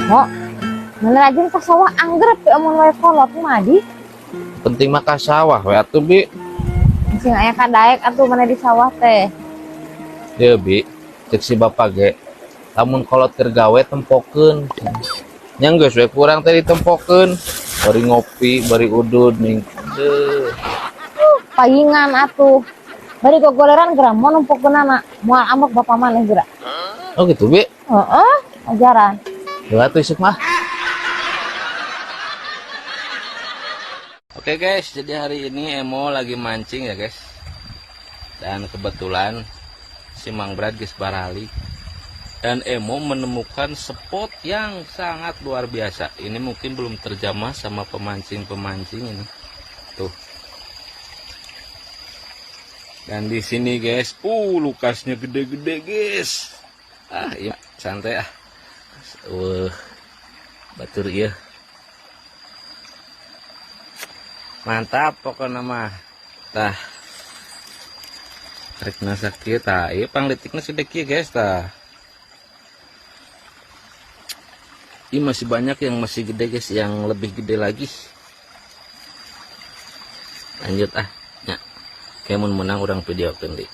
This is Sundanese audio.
Mo, mana rajin ka sawah anggrep ya amun wae kolot mah di. Penting mah ka sawah we atuh, Bi. Sing aya kadaek atuh mana di sawah teh. Deui, Bi, cek si bapak ge. Lamun kolot keur gawe tempokeun. Nya geus we kurang teh ditempokeun. Bari ngopi, bari udud ning. Deuh. Paingan atuh. Bari gogoleran geura mo nempokeunana. Moal ambek bapak maneh geura. Oh gitu, Bi. Heeh, ajaran. Deui atuh isuk mah. Oke guys, jadi hari ini Emo lagi mancing ya guys. Dan kebetulan si Mang Brad geus barali. Dan Emo menemukan spot yang sangat luar biasa. Ini mungkin belum terjamah sama pemancing-pemancing ini. Tuh. Dan di sini guys, lukasnya gede-gede guys. Ah, iya, santai ah. Batur iya. Mantap pokoknya mah. Tah. Rek masak kieu tah. Ieu panglitikna sudah kieu guys tah. Ini masih banyak yang masih gede guys, yang lebih gede lagi. Lanjut ah. Ya. Kayak mun menang urang videokeun deui.